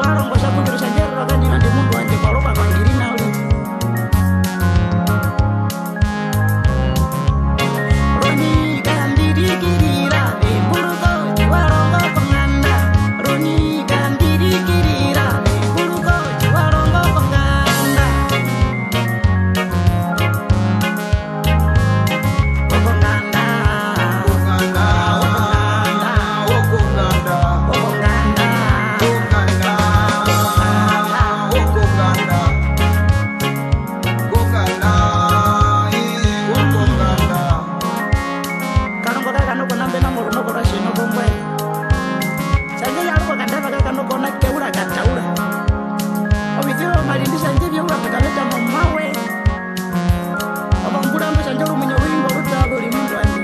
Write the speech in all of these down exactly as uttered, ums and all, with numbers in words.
Twa longo tja kundjiro tjandje erero kandino ndi mundu wandje kwa lokwa kwa ngiri na uri. Ronika mbirikirira, zemburuko tji wa longo konganda. Ronika mbirikirira, zemburuko tji wa longo konganda. Okonganda. Okonganda. Okonganda. Okonganda. Okonganda. Okonganda. Okonganda. Okonganda. Karongo ka kanoko nambena morunoko rwa tjinoko mbwae. Tjandje ya ruko kandava ka kanoko na keura kataura. Oviziro omarindi tjandje vyeura tukaveta momawe. Ozombura mbo tjandje orumunyo rwingo rutara ruri mundu wandje.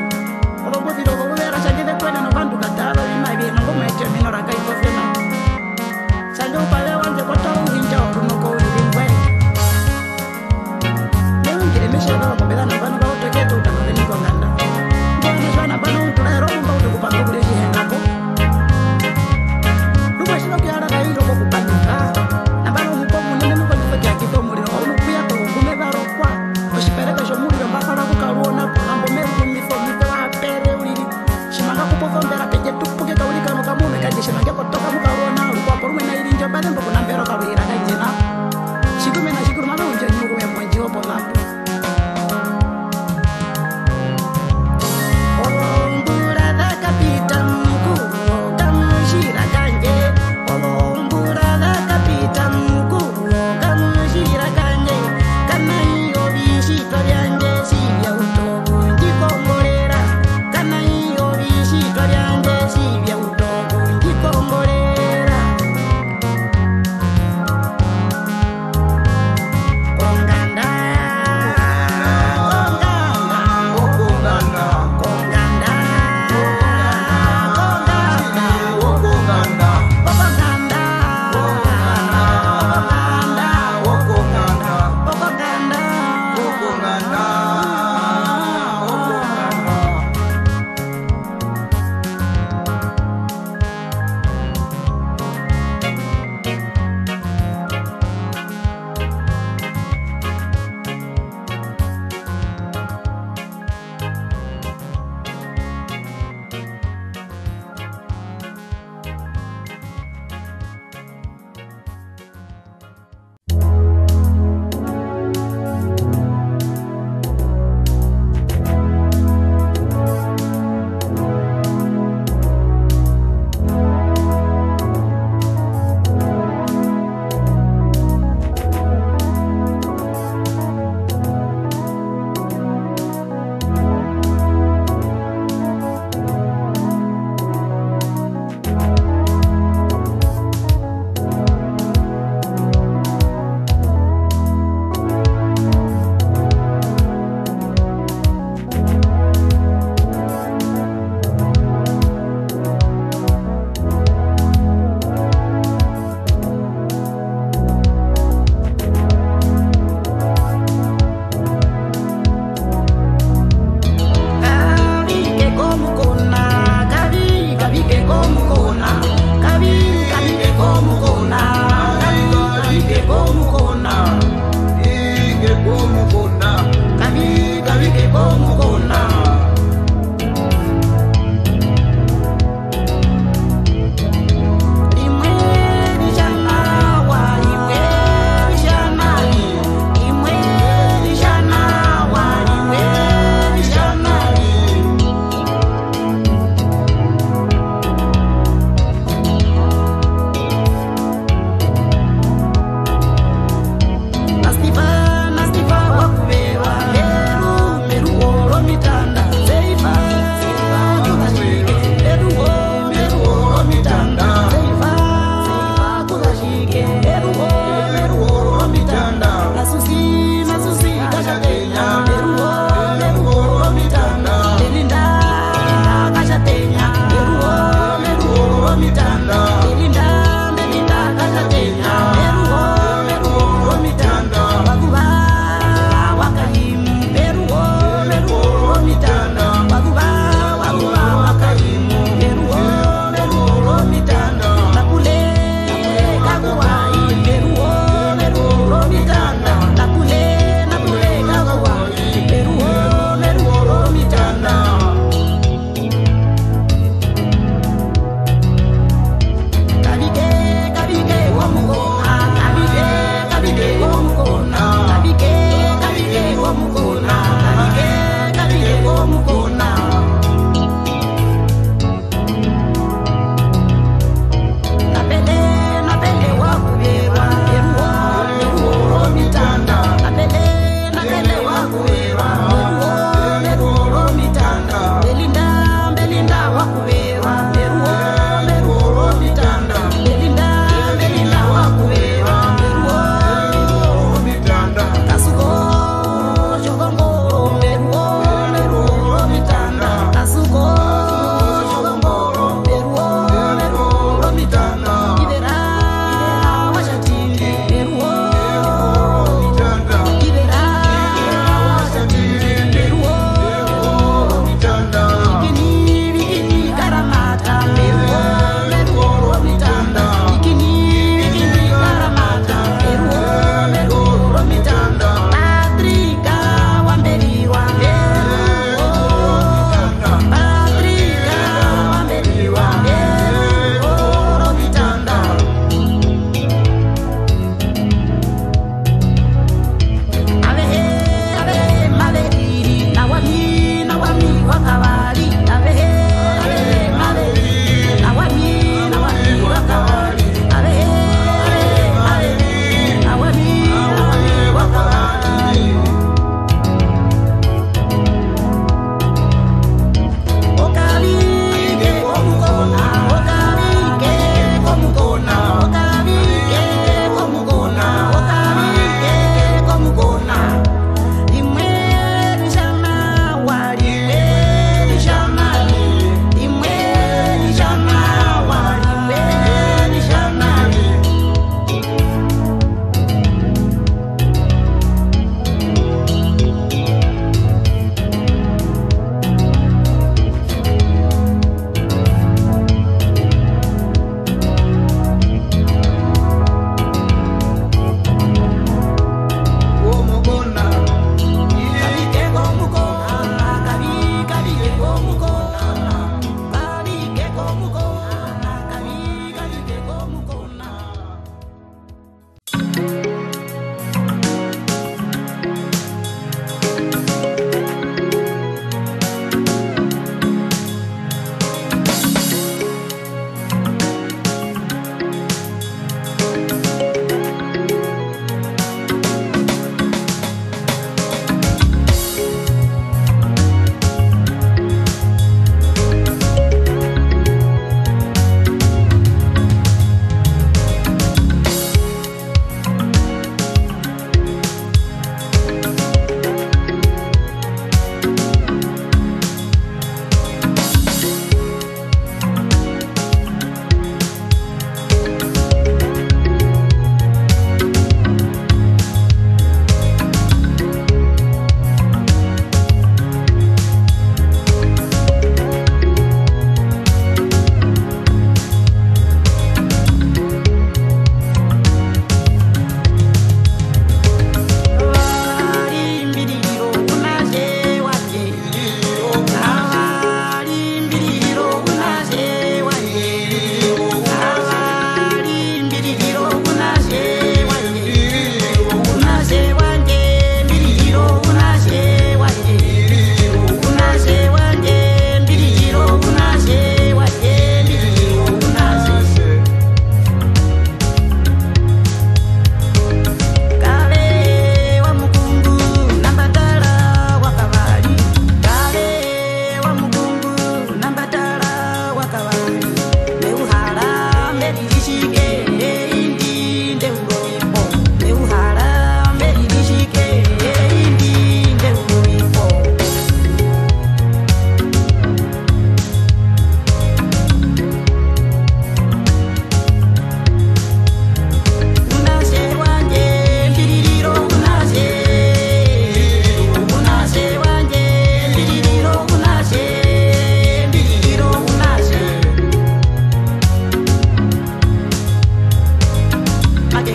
Ozombuziro zoruvera tjandje vekwena novandu katara ruri mavi eno ngomwete omino rakaipofena. Tjandje upave wandje kotara uhinja orunoko uriri mbwe. Neungire mesha vao kombeza nambano vao tokete uta noveni konganda. Mbona tjana nambano utu raero mumba utu kupanga kuri ojihenga ko. Rumwe tjino kuyara kairo kokupamisa. Nambano omuko munene nukondjisa kuyakisa omuriro, ouno kuya kohukume varokwa. Otjipereke tjomuriro mbasara kukaruona, kuhambo merumisa omutwe wahapere uriri. Tjimanga kuposa ombera pendje tupuke kaurika nokamume kandje, tjimanga kotoka mukaruona, rukwao porumwe nairi ndjo, mbazemba okunambera okarwira kandje nao. Tjikume na tjikuru mave undja onyungu memondjiwo ponambo. Ozombura za kapita mukuru, kamutjira kandje. Ozombura za kapita mukuru, kamutjira kandje. Kanai ovitjitwa vyandje tji vya uta okundjikongorera. Kanai ovitjitwa vyandje tji vya uta okundjikongorera.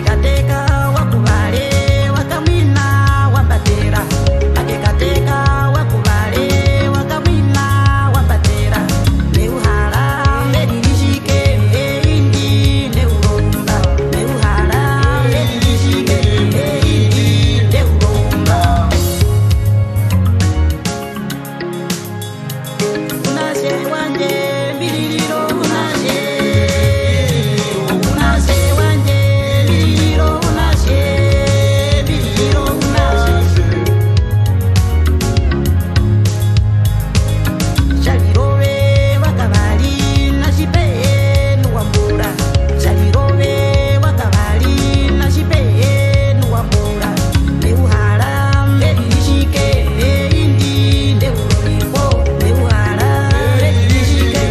Kateka wa kuvare, wa kamwina, wa mbatera. Ake kateka wa kuvare, wa kamwina, wa mbatera. Neuhara, mbe ri ritjike, eindi, neuromba. Neuhara, mbe ri ritjike, eindi, neuromba. Unase wandje, mbiririro unase. Unase wandje, mbiririro unase. Mbiririro unase. Tjarirove wakavari na tjipe nuwambura. Tjarirove wakavari na tjipe nuwambura. Neuhara mbe ri ritjike, eindi ndeuroripo. Neuhara mbe ri ritjike,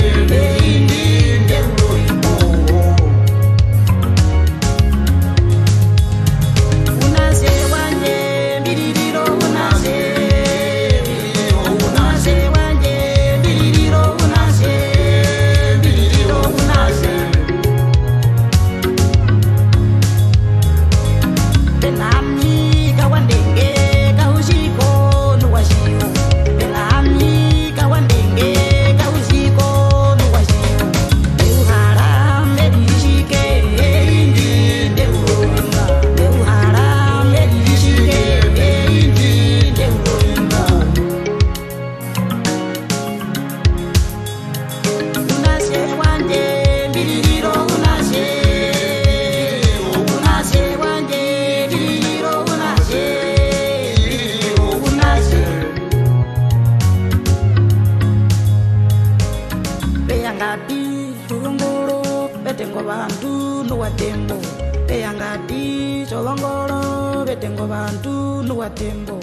eindi ndeuroripo. Unase wandje, mbiririro unase. Unase wandje, mbiririro unase. Mbiririro unase. Pena ami kawandenge, kautjiko nuwatjiyo. Pena ami kawandenge, kautjiko nuwatjiyo. Neuhara mbe ri ritjike, eindi ndeuromba. Neuhara mbe ri ritjike, eindi ndeuromba. Unase wandje, mbiririro unase. Unase wandje, mbiririro unase. Mbiririro unase. Veya ngapi, tjovongoro, vetengo vandu, nuwatembo. Veya ngapi, tjovongoro, vetengo vandu, nuwatembo.